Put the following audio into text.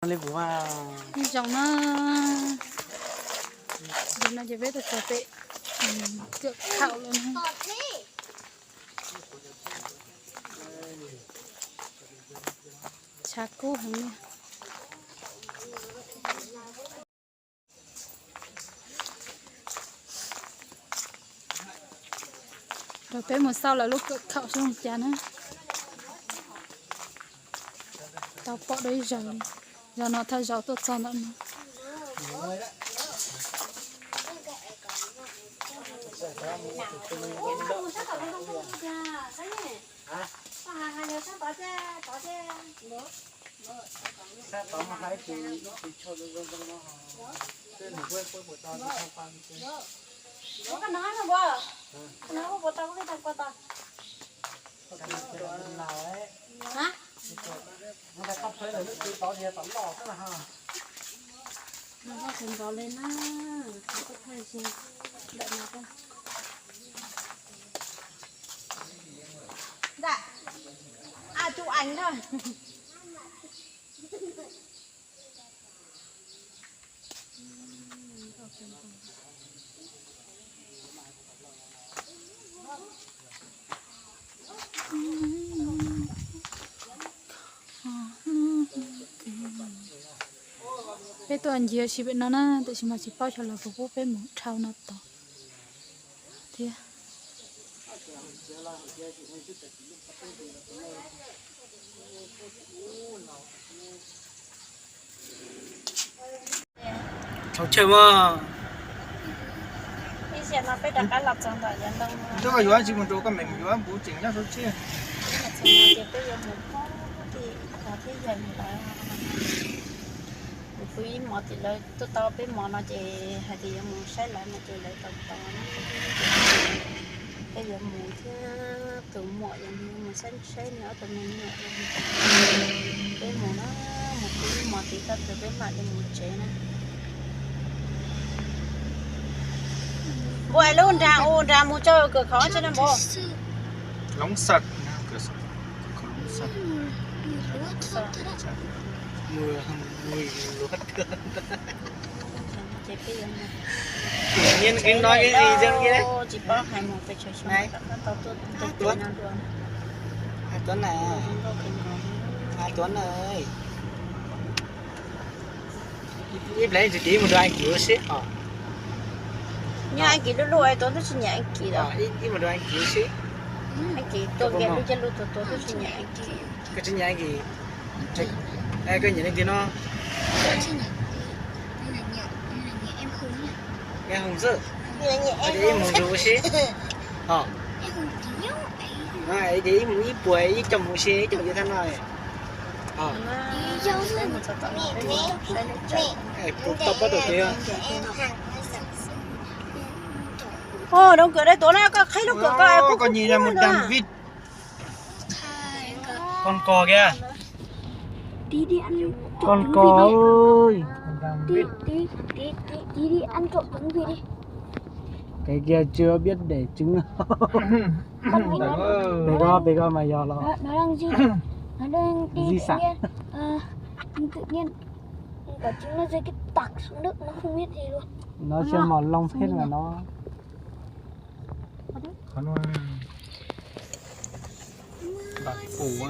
Li puv mas. Zoo na. Zoo no ces peb tuaj txog pem, mm, Cawm Khaum lawm na. Tshav kub heev li. Rau peb mus xauj lawv lub Cawm Khaum seb zoo cas na. Tau pom dua ib zaug li. Zaum no thawj zaug tuaj txog ntawm no. Ntawm, a, chụp ảnh thôi. Peb tuaj ncig ua si pem no na, tiam sis mas tsis paub xyov lawv puas pub peb mus dhau no tod thiab. Thaum chaw mas ib zaug no peb rov qab los txog ntawm yav ntoo no. Ntuj, yuav tsis mus rau koj mem yuav npuv tseem nyob saum tsev. Ces peb yuav mus poob tim qhov thiab yog lawv kuv pw ib hmos tim lawv tuaj tau peb hmos no ces hais tias yuav mus saib lawv no ces lawv tau tau na. Peb yuav mus thiab tus muam yuav mus saib saib nws ob tug me nyuam. Peb mus na, mus pw ib hmos tim tag tus peb mam li mus tsev na. Npua lub nra u nra mus rau kawm khov tse na npua. Loob Xas, kawm khov Loob Xas. Mus luaj twg. Ces peb yuav mus. Tsis paub hais mus pes tsawg xyoo rov qab tau tuaj tus no dua. Hais tuav na, hais tuav na. Ib pliag ib ntsis mus rau Askiv ua si os. Nyob Askiv lub lub es tuav twb tsis nyiam Askiv los. Ib mus rau Askiv ua si. Askiv tuaj nkiag lub caij lub tuav tuav twb tsis nyiam Askiv. Koj tsis nyiam Askiv? Koj nyiam leej twg no? Em Hùng xwb. Ces ib mus ua si. Ces ib mus ib puas ib co mus si ib co yuav thab no. Kuv tau pab tau tias Ồ, đóng cửa đây, tối nay con khai đóng cửa coi, koj nyi mus dam vit. Con cò kìa. Con cò ơi. Tí, tí, tí, tí, tí đi ăn trộm trứng vịt đi. Cái kia chưa biết để trứng. Ăn đi, ăn. Để coi, để coi mà giờ nó. Nó, nó đang di, nó đang đi tự nhiên. Ờ, tự nhiên. Quả trứng nó rơi cái tặc xuống nước, nó không biết gì luôn. Nó chưa mỏ lông hết mà nó. Qhov no, npam pum,